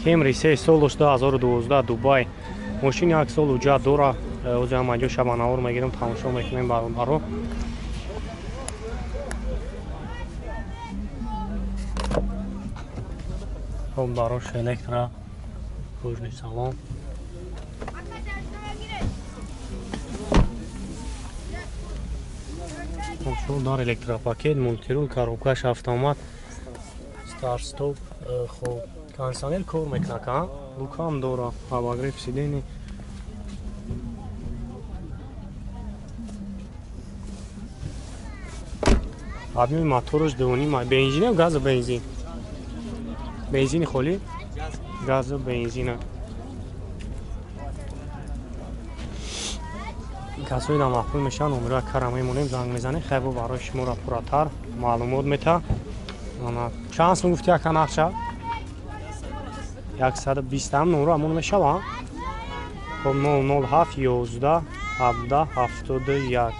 Camry 3 солш 2012 Дубай. Мошин як сол ҳуҷҷат дора. Ози ҳам анҷо шабанавор мегирем, тамошо мекунем бародаро. Хоб барош электро кожный салон. Дар электропакет, мультирул, коробкаш автомат, старт-стоп, хоб кондиционер кор мекунад, а? Лукам дора, обогрев сидений. Объёми мотораш 2.5, бензин газу бензин. Бензини холӣ? Газу бензина. Касои дар маъқул мешаванд, номероя кара мемонем, занг мезанем, хайбо барои шуморо пурратар маълумот мета. Чанд сум гуфти ака нақша? 120 ҳам номро ҳамон мешава? Хоб 007 11 17 71.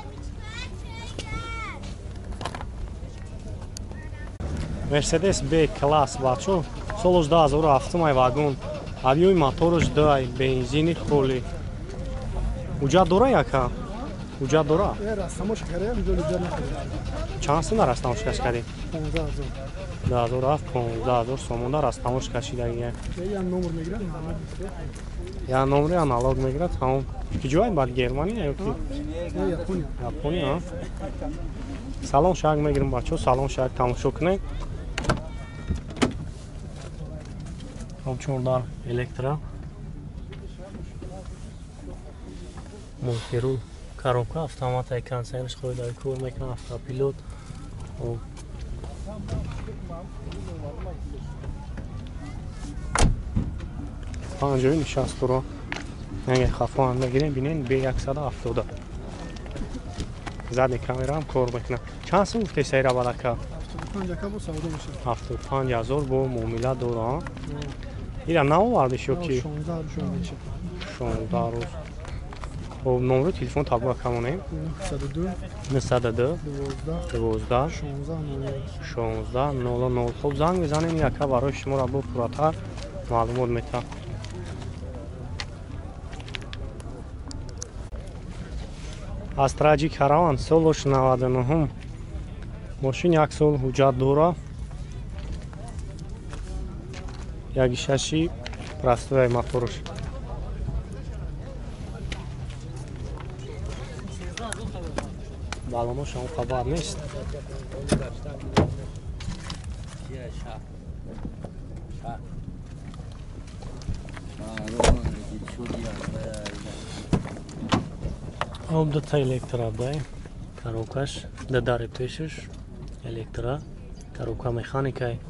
Мерседес Б класс бачо, солаш 2007 ай вагон. Объёми мотораш 2, бензини холӣ. Ҳуҷҷат дора яка? Ҳуҷҷат дора? Чанд сум дар растамошкаш кардӣ? 15000. 2007 15000 сомон дар растамош кашидагия. Я номер аналог мегирад, тамом. Киҷоай бад Германия ё ки? Япония. Япония. Салон шаг мегирем бачо, салон шаг тамошо кунед. Хоб чордар электро. Мультирул, коробка автомат, кондиционерш хоида кор мекунад, автопилот. Панҷои нишастуро яъне хафоам мегирем, бинен B170. Задни камераам кор мекунад. Чанд сум гуфте сайра балака? 75 000 бо муомила дора. Ира наовардиш ё ки? 16 рӯз. Хоб номери телефон табуа камонем? 902 902 12 12 16 00. Хоб занг мезанем, яка барои шуморо бо пурратар маълумот метаҳад. Астраҷи Караван солаш 99. Мошин як сол ҳуҷҷат дора. 1.6 простой моторш. Балонош он хабар нест. Об дута электро бай, коробкаш, да дари пешаш электро, коробка механикай.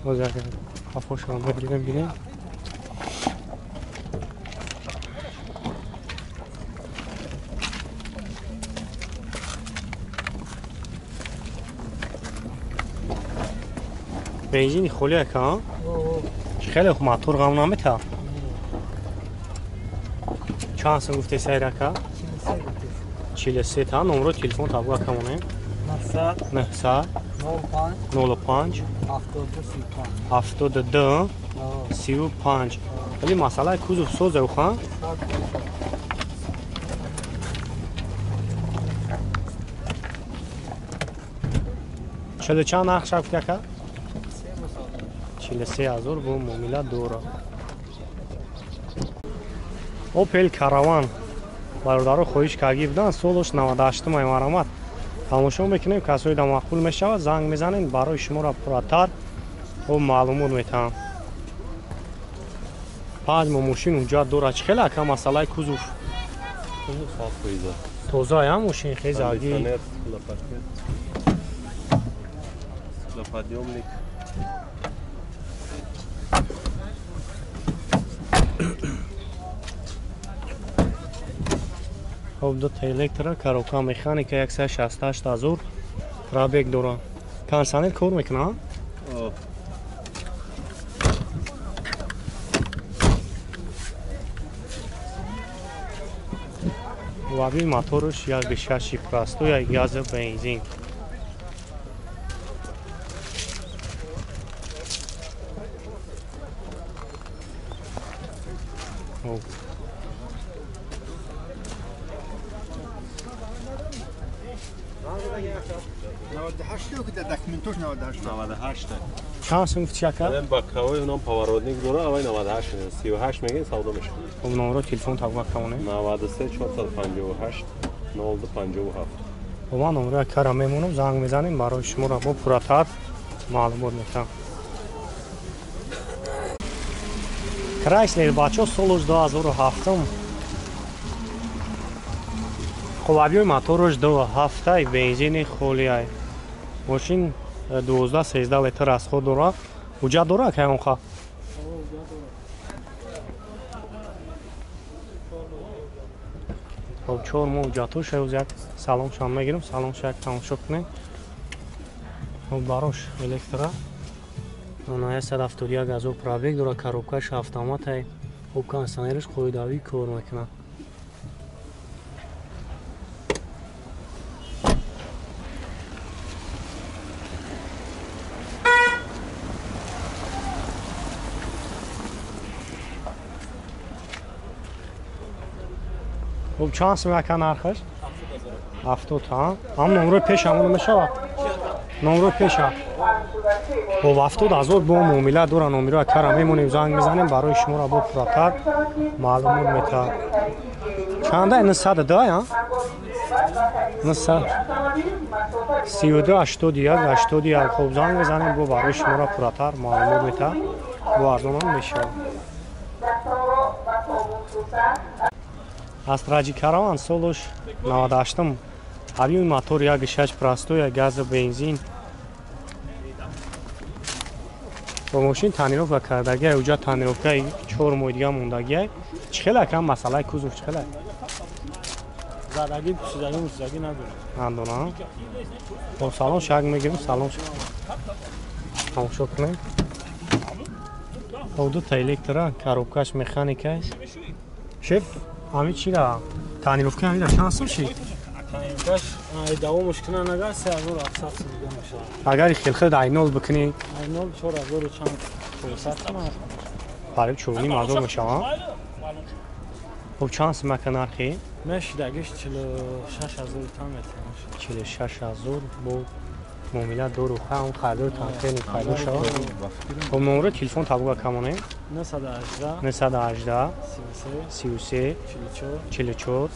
Боз як хафошро мегирем, бинем. Бензини холӣ ака? Хеле хуб мотор ғам намета. Чанд сум гуфте сайр ака? 43 та. Номро телефон табуа камонем? 900 05 72 35. Вале масъалаи кузов соза уха? Чилу чанд нарх шав гуфти ака? 43 000 бо муомила дора. Опел Караван бародаро хоҳиш карги буданд, солаш 98 май марамат. Тамошо мекунем, касои да маъқул мешавад, занг мезанем, барои шуморо пурратар хоб маълумот метаҳам. 5 моҳ мошин ҳуҷҷат дорад. Чӣ хеле ака масъалаи кузов? Тоза я мошин хезаги. Стеклоподъемник. Хоб дута электро, коробка механика, 168 000 пробег дора. Кондиционер кор мекунад? Объёми моторш 1.6 простой, газа бензин. Чанд сум чака? Ба кавои ном поворотник дора, авай 98, 38 мегин савдо мешавад. Хуб, номро телефон табуга камоне? 93 458 0257. Хуб, ман номро кара мемонам, занг мезанем барои шуморо бо пурратар маълумот метам. Крайслер бачо солуш 2007. Хуб, объёми моторш 2.7 бензини холиай. Мошин 12-13 литр расход дора. Уҷа дора кайонха? Хоб, 4 моҳ уҷатош ҳоз як салоншам мегирам, салонша як тамошо кунем. Хоб, барош электро. Она 171 ҳазор пробег дора, коробкаш автоматай. Хоб, кондиционераш қоидавӣ кор мекунад. Хуб, чанд сум яка нархаш? 70 ҳа? Ҳам номрои пеш ҳамон мешавад? Номрои пеша. Хуб, 70 ҳазор бо муомила дора, номеро кара мемонем, занг мезанем барои шуморо бо пурратар маълумот метаҳад. Чанда? 902 ҳа? 932 81 81. Хуб, занг мезанем бо барои шуморо пурратар маълумот метаҳад. Бо арзонам мешавад. Астраҷи Караван солуш 98. Объёми мотор 1.6 простой, газа бензин. Бо мошин тонировка кардагиай, уҷа тонировкаи 4 моҳ дига мондагиай. Чӣ хел акам масъалаи кузов чӣ хел? Задаги, пӯшидаги, мӯшидаги надорам. Надорам. Бо салон шак мегирем, салон тамошо кунем. Хоб, дута электро, коробкаш механика аст. Шеф, ами чира? Тонировка амира чанд сум шид? Тонировкаш давомаш кунан агар 3700 сум дига мешавад. Агар хелхел айнол бикунӣ? Айнол 4000 чанд 400 сум. Қариб 4.5 ҳазор мешавад. Хуб, чанд сум ака нархи? Мешидагиш 46 ҳазор там метавонад. 46 ҳазор бо муомила дору хам харидор танқини пайдо шавад. Хуб, номеро телефон табуга камонем? 918 918 33 33 44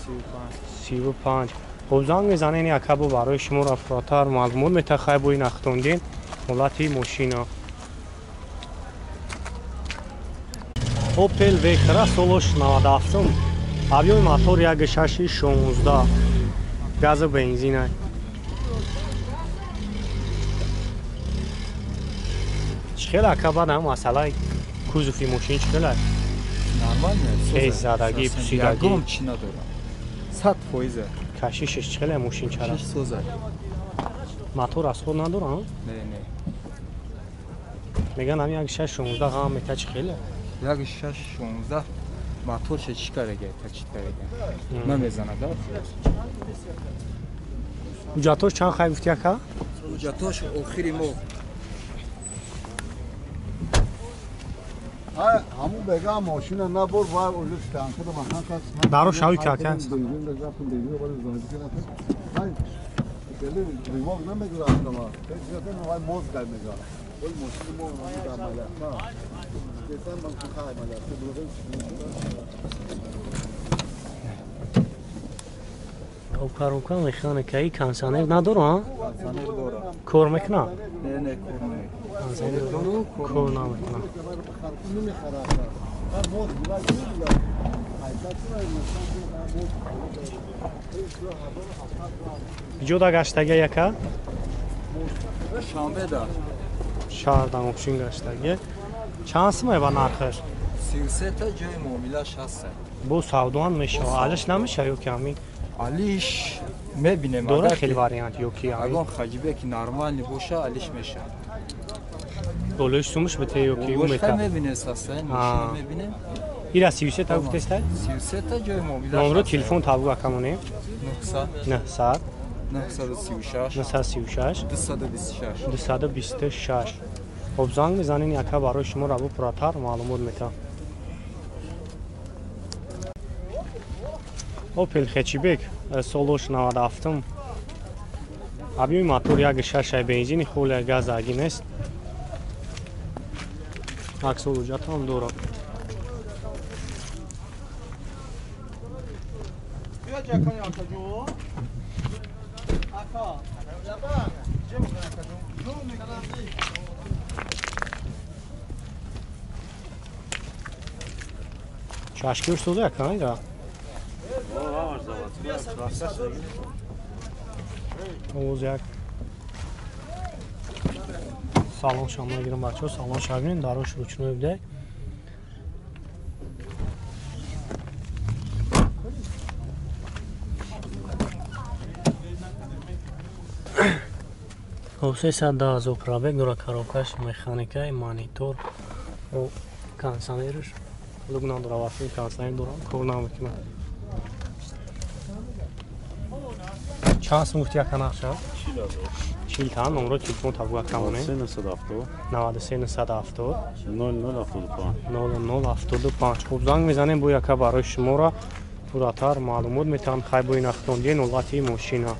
44 35. Хуб, занг мезанем ака бо барои шуморо пурратар маълумот метаҳад. Хай бо ин ахтондин ҳолати мошина. Opel Vectra солуш 97. Объёми мотор 1.6 16 газа бензина. Чӣ хел ака баъд ҳам масъалаи кузови мошин чӣ хел аст? Нормально. Ҳеҷ задаги, пӯсидаги. Ягон чӣ надорам. 100%. Кашишаш чӣ хел мошин чара? Шиш соза. Мотор расход надора? Не, не. Меган ҳам 1.6 16 ҳам мета чӣ хел? 1.6 16 моторша чӣ карага, та чӣ карага. Намезанад, да? Ҳуҷҷатош чанд хай гуфти ака? Ҳуҷҷатош охири моҳ. Ҳамун бега мошина набур ва олиш танкида махан кас. Даро шави кака. Ривог намегирад ама. Ҳеҷ моз гай мега. Ол мошини мо намега. Коробка механикаи кондиционер надора? Кондиционер дора. Кор мекунад? Не, не, кор намекунад. Кондиционер кор намекунад. Ҷода гаштага яка? Шанбеда. Шаҳрда мошин гаштага. Чанд сум ба нархаш? 33 та ҷои муомилаш ҳаст. Бо савдоам мешавад. Алиш намешавад ё ки ҳамин? Алиш мебинем. Дора хеле вариант ё ки ҳамин? Агар хаҷибе ки нормални боша, алиш мешавад. Болои сумаш бите ё ки ӯ мета? Мебинем састаин мошина мебинем. Ира 33 та гуфтестай? 33 та ҷои муомила. Номро телефон табу акамоне. 900 900 936 936 226 226. Хоб занг мезанен яка барои шумо рабу пурратар маълумот метавам. Опел Хэтчбек солош 97. Объеми мотор 1.6 бензини, холия газ аги нест. Аксолуҷат ҳам дорад. Чашкиш соза якан ира? Овоз як салон шама гирам бачаҳо, салон шабинем, дарош ручной буда. Хоб 310 пробег дора, коробкаш механика, монитор, кондиционерш луг надора, вақти кондиционер дорам, кор намекунад. Чанд сум гуфти яка нақша? 40 та. Номро телефон табуга камоне. 970 93 970 0075 0075. Хуб занг мезанем, бо яка барои шуморо пурратар маълумот метавам. Хай бо ин ахтондиен ҳолати мошина.